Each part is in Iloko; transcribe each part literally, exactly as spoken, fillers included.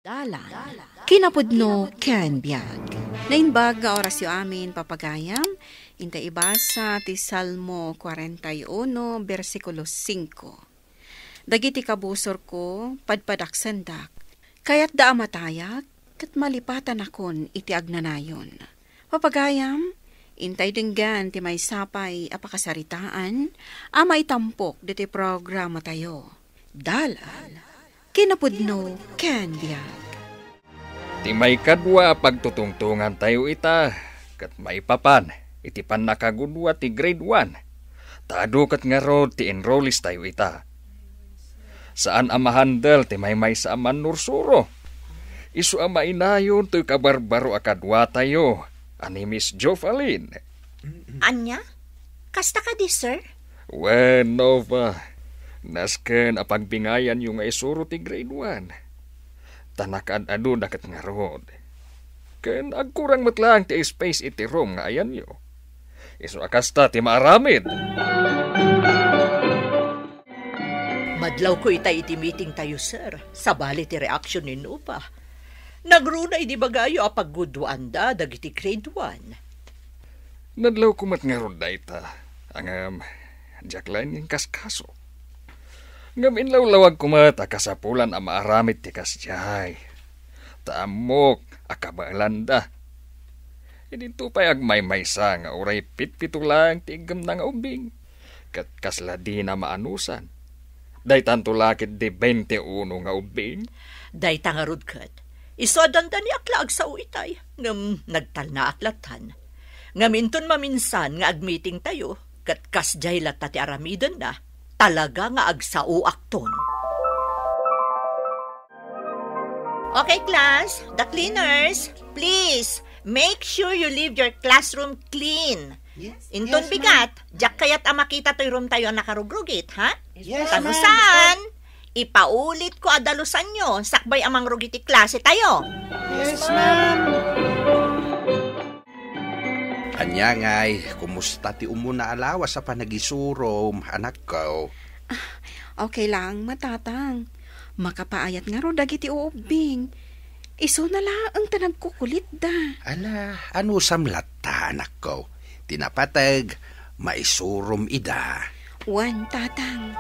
Dalan, kinapudno ken biag. Naimbag nga orasyo amin, papagayam, inta ibasa ti Salmo kuarenta y uno, bersikulo singko. Dagiti kabusorko, padpadaksendak. Kayatda a matayak, ket malipatanakon iti agnanayon. Papagayam, intay denggan ti maysa pay a pakasaritaan a maitampok ditoy programatayo. Dalan, kinapudno, ken biag. Ti maikadua a pagtutungtongantayo ita, ket maipapan iti pannakagudua ti grade one. Ta adu ket ngarud ti enrolleestayo ita. Saan a mahandel ti maymaysa a mannursuro. Isu a mainayon toy kabarbaro a kaduatayo a ni Miss Jovalin. Ania? Kasta kadi, sir? Wen, Nova, nasken a pagbingayanyo nga isuro ti grade one. Ta nakaad-adu da ket ngarud. Ken agkurang met laeng ti space iti room nga ayanyo. Isu a kasta ti maaramid. Madlawko itay iti meetingtayo, sir. Sabali ti reaction ni Nova. Nagruna idi bagayo a pagguduanda dagiti grade one. Nadlawko met ngarud dayta. Ngem, diak laeng inkaskaso. Ngem inlawlawagko met a kasapulan a maaramid ti kasdiay. Ta ammok a kabaelanda. Idinto pay agmaymaysa nga uray pitpito laeng ti iggemna nga ubbing. Ket kasla dina maanusan. Daytanto la ket di bainte uno nga ubbing. Dayta ngarud ket, isu a dandaniak la agsao itay, ngem nagtalnaak lattan. Ngem inton maminsan nga agmeetingtayo, ket kasdiay latta ti aramidenna, talaga nga agsaoakton. Okay, class, the cleaners, please, make sure you leave your classroom clean. Yes, inton yes, ma'am. Bigat, diak kayat a makita toy roomtayo a nakarugrugit, ha? Yes, ma'am. Yes, ma'am. Ipaulitko a dalusanyo sakbay a mangrugi ti klasetayo. Yes, ma'am. Ania ngay, kumusta ti umuna a lawas a panagisurom, anakko? Ah, okay lang, Tatang. Makapaayat ngarud dagiti uubbing. Isuna laeng ta nagkukulitda. Ala, anusam latta, anakko? Ti napateg, maisurom ida. Wen, Tatang.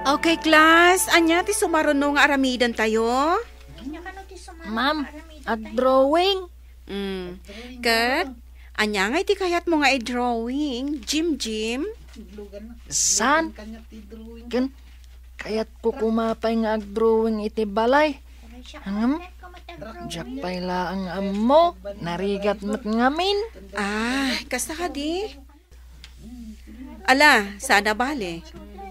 Okay, class. Ania ti sumaruno nga aramidentayo? Ma'am, agdrawing. Mm. Ket, ania nga iti kayatmo nga i-drawing, Jim Jim? San? Ken, kayatko koma pay nga agdrawing iti balay. Ngem, diak pay laeng ammo, narigat met ngamin. Ah, kasta kadi? Ala, saan a bale.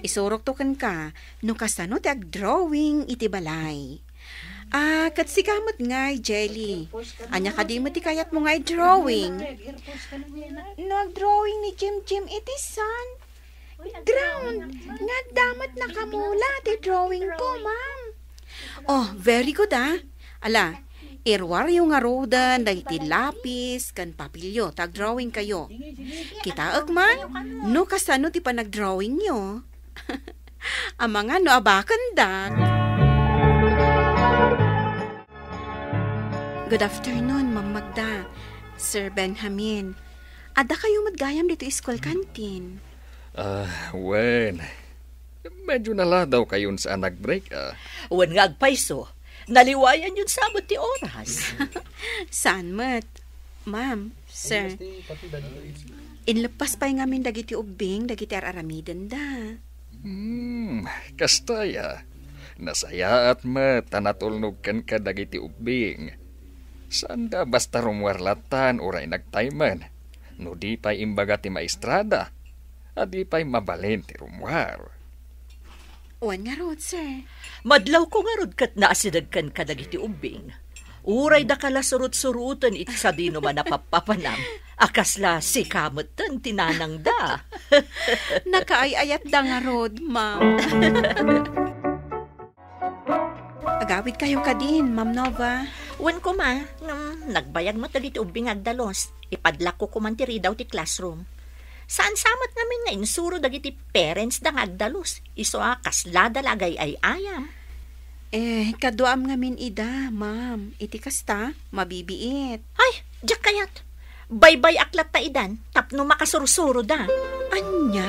Isurokto kenka no kasano ti agdrawing iti balay. Ah, ket sika met ngay, Jelly. Ania kadi met ti kayatmo nga i-drawing? No agdrawing ni Jim Jim iti sun, ground, nga adda met nakamula ti drawing ko, ma'am. Oh, very good, ah. Ala, iruaryo ngaruden dagiti lapis ken papelyo ta agdrawingkayo. Kitaek man no kasano ti panagdrawingyo. Amangan no abakendak. Good afternoon, Ma'am Magda, Sir Benjamin. Adda kayo met gayam ditoy school canteen? Ah, wen. Medyo naladawkayon sa a nag-break, ah. Wen nga agpayso, naliwayanyon sa met ti oras. Saan met, ma'am, sir? Inleppas pay ngamin dagiti ubbing, dagiti ar-aramidenda. Hmm, kasta ya. Nasayaat met ta natulnog kenka dagiti ubbing. Saanda basta rummuar lattan uray nagtaymen. No di pay imbaga ti maestrada, a di pay mabalin ti rummuar. Wen ngarud, sir. Madlawko ngarud ket naasideg kenka dagiti ubbing. Uray daka la surot-suroten iti sadino man a pappapanam, a kasla sika metten ti nanangda. Nakaay-ayatda ngarud, ma'am. Agawidkayo kadin, Ma'am Nova? Wen koma, ngem nagbayag met dagiti ubbing nga agdalus. Ipadlakko koman ti ridaw ti classroom. Saan sa met ngamin nga insuro dagiti parents da nga agdalus, isu a kaslada la agay-ay-ayam. Eh, kaduam ngamin ida, ma'am. Iti kasta, mabibiit. Ay, diak kayat. Baybay-ak latta idan, tapno makasursuro da. Anya?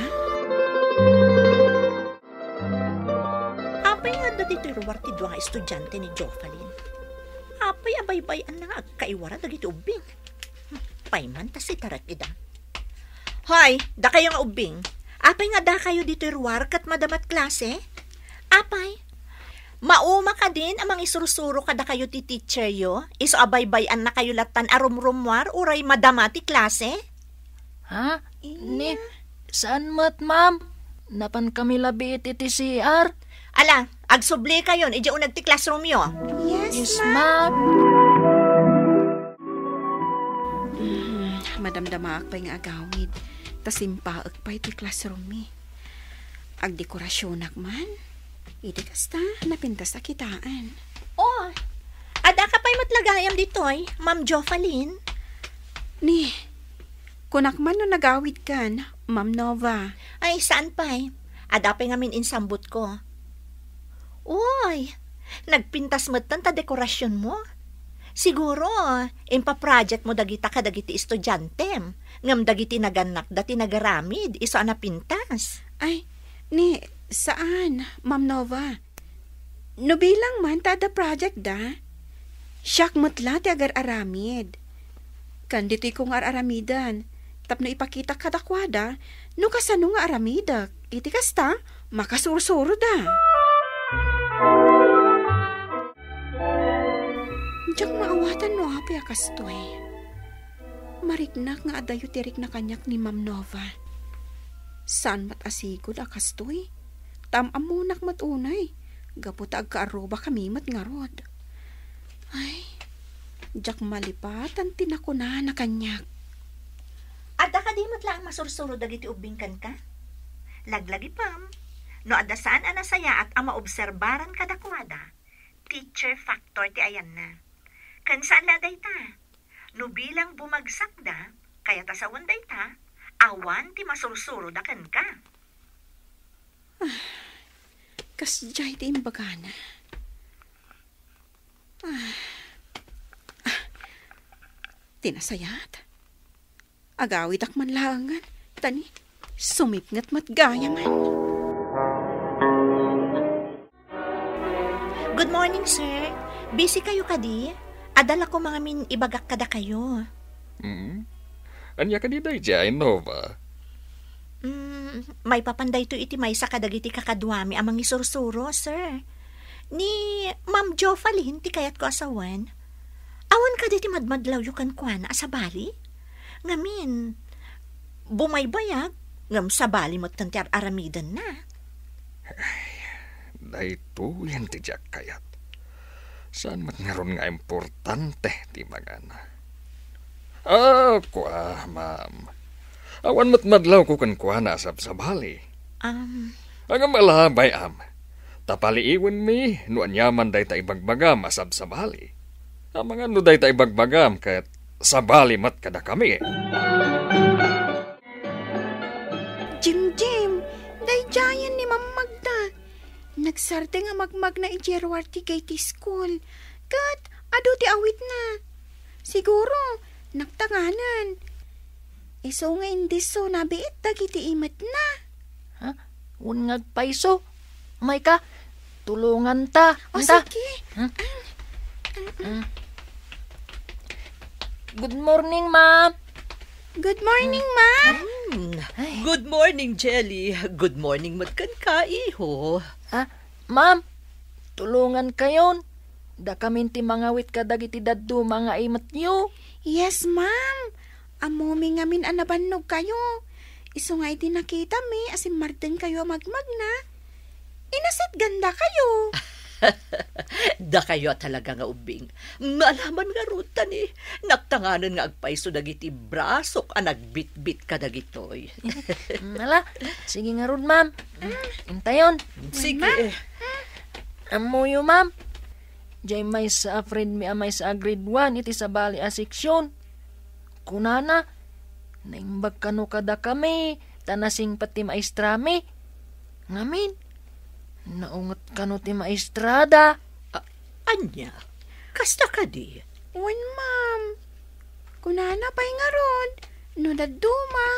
Apay nga adda ditoy ruar ti dua nga estudiante ni Jofalin? Apay a baybay-anna nga agkaiwara dagiti ubbing? Payman ta sitarek ida. Hoy, dakayo nga ubbing. Apay nga dakayo ditoy ruar ket madamat klase? Apay, mauma kadin a mangisursuro kadakayo ti teacheryo? Isu a baybay-annakayo lattan a rumrumuar uray madama ti klase? Ha? Iya. Ni, saan met, ma'am? Napankami labi iti C R. Ala, agsubli kayon, idiay uneg ti classroom yo. Yes, Yes, ma'am. ma'am. Hmm, madamdamaak pay nga agawid. Ta simpaek pay ti classroom mi. Agdekorasionak man. Iti kasta, napintas a kitaen. Oh, adda ka pay met la gayam ditoy, Ma'am Jofalin? Ni, kunak man no nagawidkan, Ma'am Nova. Ay, saan pay? Adda pay ngamin insambutko. Uy, nagpintas metten ta dekorasionmo. Siguro, impaproject mo dagita kadagiti estudiantem, ngem dagiti nagannakda ti nagaramid, isu a napintas. Ay, ni, saan, Ma'am Nova. No bilang man ta adda project da, siak met la ti agar-aramid. Kan ditoy ko nga ar-aramiden, tapno ipakitak kadakuada no kasano nga aramidek. Iti kasta, makasursuro da. Diak maawatan no apay a kastoy. Mariknak nga adayo ti rikna kaniak ni Ma'am Nova. Saan met a sigud a kastoy? Ta am-ammonak met unay, gapu ta agkaarrubakami met ngarud. Ay, diak malipatan ti nakunana kaniak. Adda kadi met laeng masursuro dagiti ubbing kenka? Laglagipem, no adda saan a nasayaat a maobserbaran kadakuada, teacher factor ti ayanna. Ken saan la dayta. No bilang bumagsakda, kayat a sawen dayta, awan ti masursuroda kenka. Ah, kasdiay ti imbagana. Ah, ah, ti nasayaat. Agawidak man laengen, ta ni, sumipnget met gayamen. Good morning, sir. Busy kayo kadi? Adda la koma ngamin ibagak kadakayo. Hmm? Ania kadi daydiay, Nova? Mm, maipapan daytoy iti maysa kadagiti kakaduami a mangisursuro, sir. Ni Ma'am Jofalin ti kayatko a sawen. Awan kadi ti madmadlawyo kenkuana a sabali? Ngamin, bumaybayag, ngem sabali metten ti ar-aramidenna. Ay, daytoyen ti diak kayat. Saan met ngarud nga importante ti magana. Ah, kua, ma'am. Awan met madlawko kenkuana a sabsabali. Um, Ngem ala, bay-am. Ta paliiwenmi no aniaman dayta ibagbagam a sabsabali. Amangan no dayta ibagbagam ket sabali met kadakami. Jim, Jim, daydiayen ni Ma'am Magda. Nagsardeng a magmagna idiay ruar ti gate ti school. Ket adu ti awitna. Siguro, naktanganen. Isu nga indisso nabiit dagiti imetna. Ha? Wen nga agpayso? Mayka, tulonganta. O, anta? Sige. Hmm? Ah, ah, ah. Hmm. Good morning, ma'am. Good morning, ma'am. Hmm. Ay. Good morning, Jelly. Good morning met kenka, iho. Ah, ma'am, tulongankayon. Dakamin ti mangawit kadagiti dadduma nga imetyo. Yes, ma'am. Ammomi ngamin a nabannogkayo. Isu nga idi nakitami a simmardengkayo a magmagna, inasitgandakayo. Dakayo a talaga nga ubbing. Maalaman ngarud ta ni, naktanganen nga agpayso dagiti brasok a nagbitbit kadagitoy. Mm, ala, sige ngarud, ma'am. Mm, intayon. Sige. Ma'am. Ammoyo, ma'am. Diay maysa a friend mi a maysa a grade one iti sabali a section. Kunana, Naimbag kano kadakami, ta nasingpet ti maestrami. Ngamin, naunget kano ti maestrada. A-, ania? Kasta kadi? Wen, ma'am. Kunana pay ngarud, no dadduma,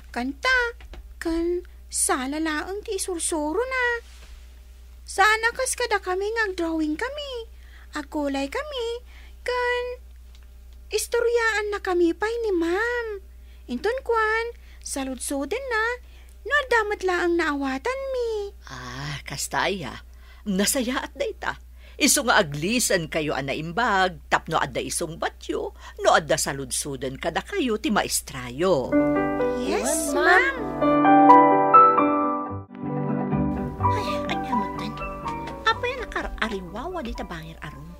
kanta, ken sala laeng ti isursurona. Saan a kas kadakami nga agdrawingkami, agkulaykami, ken istoryaannakami pay ni ma'am. Inton kuan, saludsodenna, no adda met laeng naawatanmi. Ah, kasta aya. Nasayaat dayta. Isu nga aglisenkayo a naimbag tapno adda isungbatyo no adda saludsoden kadakayo ti maestrayo. Yes, ma'am. Ay, ania metten? Apay a nakar-ariwawa dita bangir a room?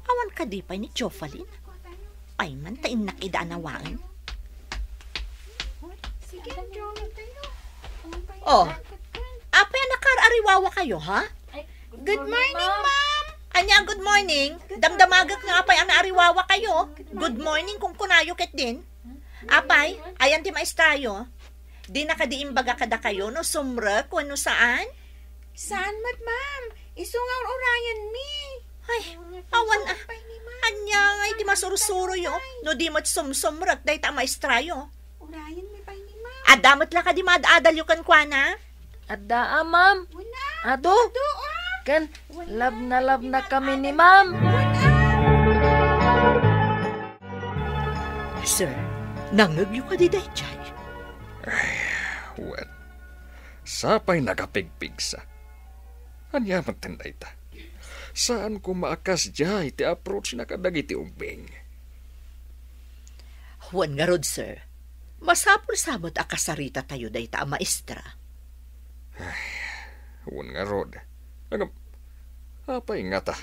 Awan kadi pay ni Jovalin? Ay man ta innak ida a nawaen. Oh, apay a nakar-ariwawa kayo, ha? Good morning, ma'am. Ania, good morning? Damdamagek nga apay a naariwawa kayo. Good morning, kunkunayo ketdin. Apay, ayan ti maestrayo. Dina kadi imbaga kadakayo no sumrek wenno saan? Saan met, ma'am. Isu nga ur-urayenmi. Ay, awan a. Ania ngay ti masursuroyo no di met sumsumrek dayta a maestrayo? Urayenmi pay ni ma'am. Adda met la kadi maad-adalyo kenkuana? Adda a, ma'am. Wen a. Adu. Adu, ah. Ken, labnalabna kami ni ma'am. Wen a. Sir, nangngegyo kadi daydiay? Ay, wen. Sapay nakapigpigsa. Ania metten dayta? Saan koma a kasdiay ti approach na kadagiti ubbing. Wen ngarud, sir. Masapul sa met a kasaritatayo dayta a maestra. Ay, wen ngarud. Ngem, apay ngata?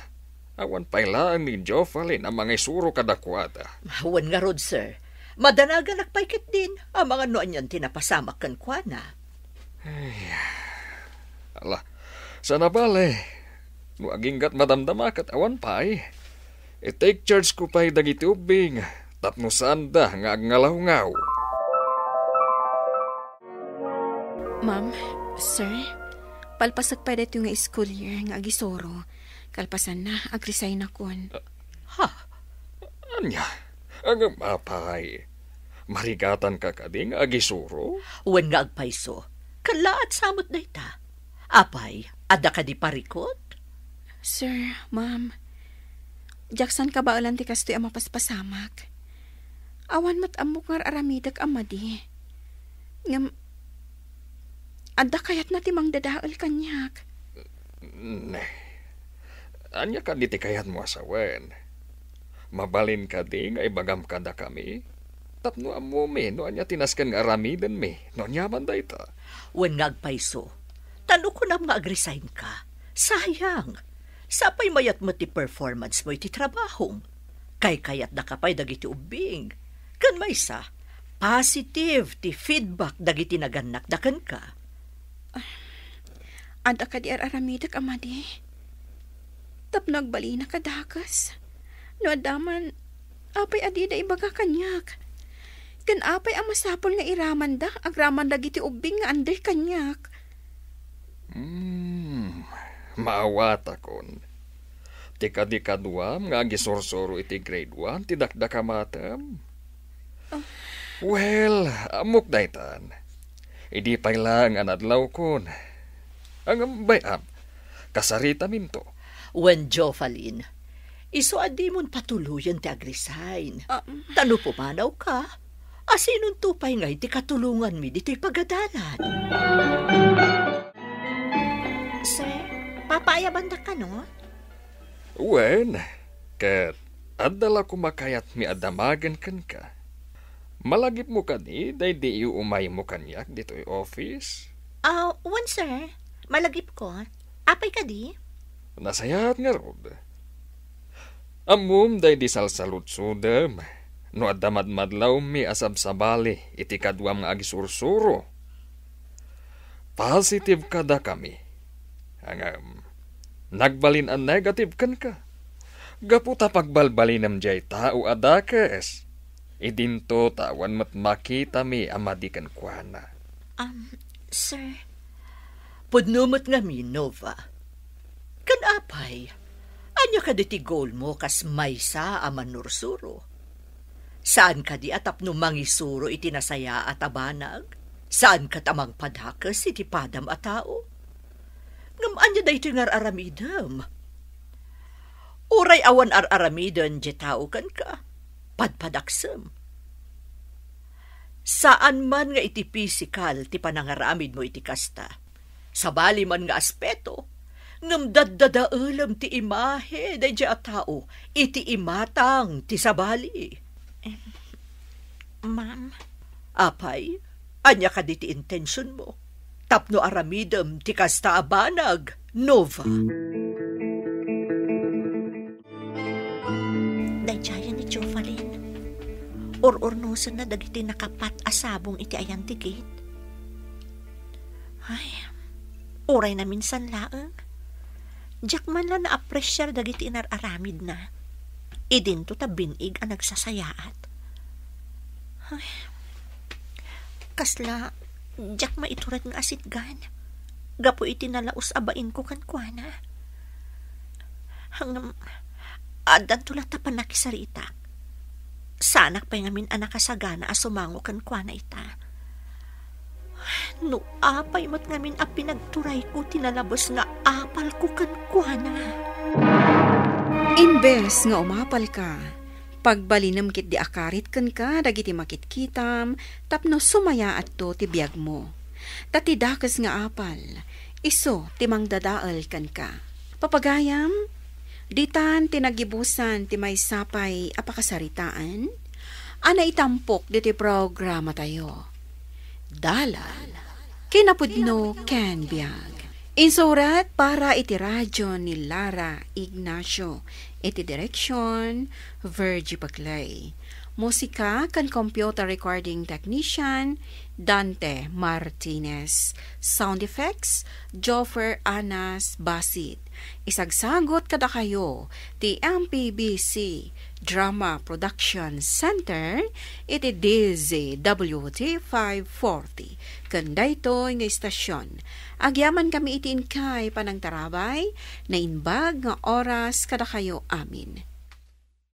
Awan pay laeng ni Jovalin a mangisuro kadakuada. Wen ngarud, sir. Madanaganak pay ketdin, amangan no anian ti napasamak kenkuana. Ay, ala, sana bale. No aginggat madamdama ket awan pay, i-take charge ko pay dagiti ubbing tapno saanda nga agngalawgaw. Ma'am, sir, palpasek pay daytoy nga school year nga agisuro. Kalpasanna, agresign-akon. Ha? Ania? Ngem apay, marigatanka kadi nga agisuro? Wen nga agpayso. Kallaat sa met dayta. Apay, adda kadi parikut? Sir, ma'am, diak saan kabaelan ti kastoy a mapaspasamak. Awan met ammok nga ar-aramidek a madi. Ngem, adda kayatna ti mangdadael kaniak. Ne. Ania kadi ti kayatmo a sawen? Mabalin kadi nga ibagam kadakami? Tapno ammomi no ania ti nasken nga aramidenmi, no aniaman dayta. Wen nga agpayso, ta no kunam nga agresign ka, sayang. Sapay mayat met ti performance mo iti trabahom. Kaykayatdaka pay dagiti ubbing. Ken maysa, positive ti feedback dagiti nagannakda kenka. Adda kadi ar-aramidek a madi? Tapno agbalina kadakes. No adda man, apay a dida ibaga kaniak? Ken apay a masapul nga iramanda agraman dagiti ubbing nga under kaniak? Hmm, maawatakon. Ti kadi kaduam nga agisursuro iti grade one ti dakdakamatem? Ah. Well, ammok daytan. Idi pay laeng a nadlawkon. Ngem bay-am, kasaritaminto. Wen, Jovalin, isu a dimon patuloyen ti agresign. Ah, mm. Ta no pumanawka, asinonto pay ngay ti katulonganmi ditoy pagadalan? Sir, papaayabandak kano? Wen, ket adda la koma kayatmi a damagen kenka. Malagipmo kadi daydi iuumaymo kaniak ditoy office? Ah, wen, sir. Malagipko. Apay kadi? Nasayaat ngarud. Ammom daydi salsaludsodem no adda madmadlawmi a sabsabali iti kaduam nga agisursuro. Positive kadakami. Ngem, nagbalin a negative kenka. Gapu ta pagbalbalinem diay tao a dakes, Idinto ta awan met makitami a madi kenkuana. Um, sir. Pudno met ngamin, Nova. Ken apay, ania kadi ti goal mo kas maysa a mannursuro? Saan kadi a tapno mangisuro iti nasayaat a banag? Saan ket a mangpadakes iti padam a tao? Ngem ania daytoy nga ar-aramidem? Uray awan ar-aramiden ti tao kenka, padpadaksem. Saan man nga iti pisikal ti panangaramidmo iti kasta. Sabali man nga aspeto, ngem daddadaelem ti imahe daydiay a tao iti imatang ti sabali. Em, ma'am. Apay, ania kadi ti intensionmo? Tapno aramidem ti kasta a banag, Nova. Daydiayen ni Jovalyn. Ur-urnosenna dagiti nakapat a sabong iti ayan ti gate. Ay, uray naminsan laeng. Diak man la naapresiar dagiti inar-aramidna. Idinto ta bin-ig a nagsasayaat. Ay, kasla, diak maitured nga asitgan. Gapu iti nalaus a bainko kenkuana. Ngem, addanto latta pannakisaritak. Saanak pay ngamin a nakasagana a sumango kenkuana ita. No apay met ngamin a pinagturayko ti nalabes nga apalko kenkuana. Imbes nga umapalka, pagbalinem ketdi a karit kenka dagiti makitkitam tapno sumayaatto ti biagmo. Ta ti dakes nga apal, isu ti mangdadael kenka. Papagayam, ditan ti nagibusan ti maysa pay a pakasaritaan a naitampok ditoy programatayo. Dalan, kinapudno ken biag. Insurat para iti radio ni Lara Ignacio, iti direksyon, Virgie Paclay. Musika ken computer recording technician, Dante Martinez. Sound effects, Joffer Anas Basit. Isagsagot kadakayo ti M P B C Drama Production Center iti D Z W T five forty. Ken daytoy nga istasyon, agyamankami iti inkay panangtarabay, naimbag nga oras kadakayo amin.